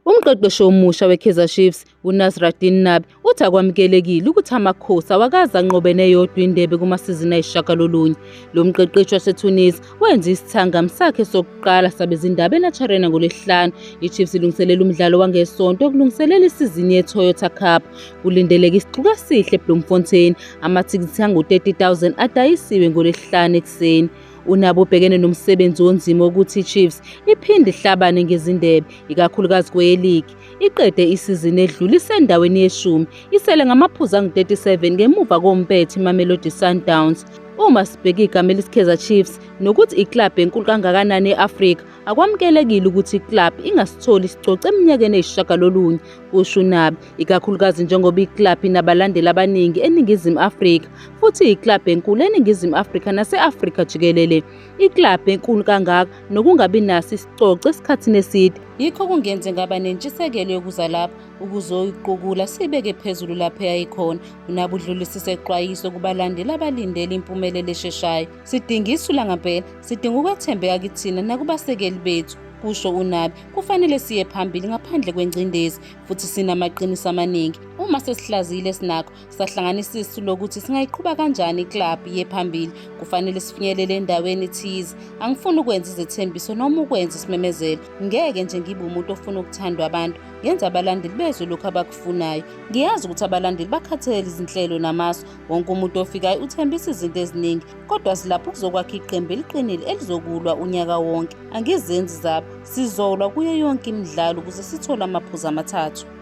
Umqeqeshi omusha weKaizer Chiefs, uNasreddine Nabi, uthi akwamukelekile ukuthi Amakhosi awakaze anqobe neyodwa indebe kumasizini ayisishiyagalolunye. Lo mqeqeshi waseTunisia wenze isithangami sakhe sokuqala sabezindaba eNaturena ngoLwesihlanu. IChiefs ilungiselela umdlalo wangeSonto ukulungiselela isizini yeToyota Cup. Kulindeleke isixuku esihle eBloemfontein. Amathikithi angu-30 000 adayisiwe ngoLwesihlanu ekuseni. UNabi ubhekene nomsebenzi onzima wokuthi iChiefs iphinde ihlabane ngezindebe, ikakhulukazi kweyeligi. Iqede isizini edlule isendaweni yeshumi, isele ngamaphuzu angu-37 ngemuva kompethe iMamelodi Sundowns. Uma sibheka igama elithi Kaizer Chiefs nokuthi iklabhu enkulu kangakanani e-Afrika, akwamukelekile ukuthi iklabhu ingasitholi isicoco eminyakeni eyisishiyagalolunye, kusho uNabi, ikakhulukazi njengoba iklabhu inabalandeli abaningi eNingizimu Afrika futhi iyiklabhu enkulu eNingizimu Afrika nase-Afrika jikelele. Iklabhu enkulu kangaka nokungabi naso isicoco esikhathini eside. Yikho kungenze ngaba nentshisekelo yokuza lapha ukuzoyiqukula siyibeke phezulu lapho eyayikhona. UNabi udlulise isexwayiso kubalandeli abalindele impumelelo esheshayo. Sidinga isu langempela, sidinga ukwethembeka kithina nakubasekeli bethu, kusho uNabi. Kufanele siye phambili ngaphandle kwengcindezi futhi sinamaqiniso amaningi. Uma sesihlaziyile sinakho, sahlanganisa isu lokuthi singayiqhuba kanjani iklabhu iye phambili. Kufanele sifinyelele endaweni ethize. Angifuni ukwenza izethembiso noma ukwenza isimemezelo. Ngeke nje ngibe umuntu ofuna ukuthandwa abantu. Ngenza abalandeli bezwe lokhu abakufunayo. Ngiyazi ukuthi abalandeli bakhathele izinhlelo namasu. Wonke umuntu ofikayo uthembisa izinto eziningi, kodwa silapho ukuzokwakha iqembu eliqinile elizokulwa unyaka wonke. Angizenzi zabo, sizolwa kuyo yonke imidlalo ukuze sithole amaphuzu amathathu.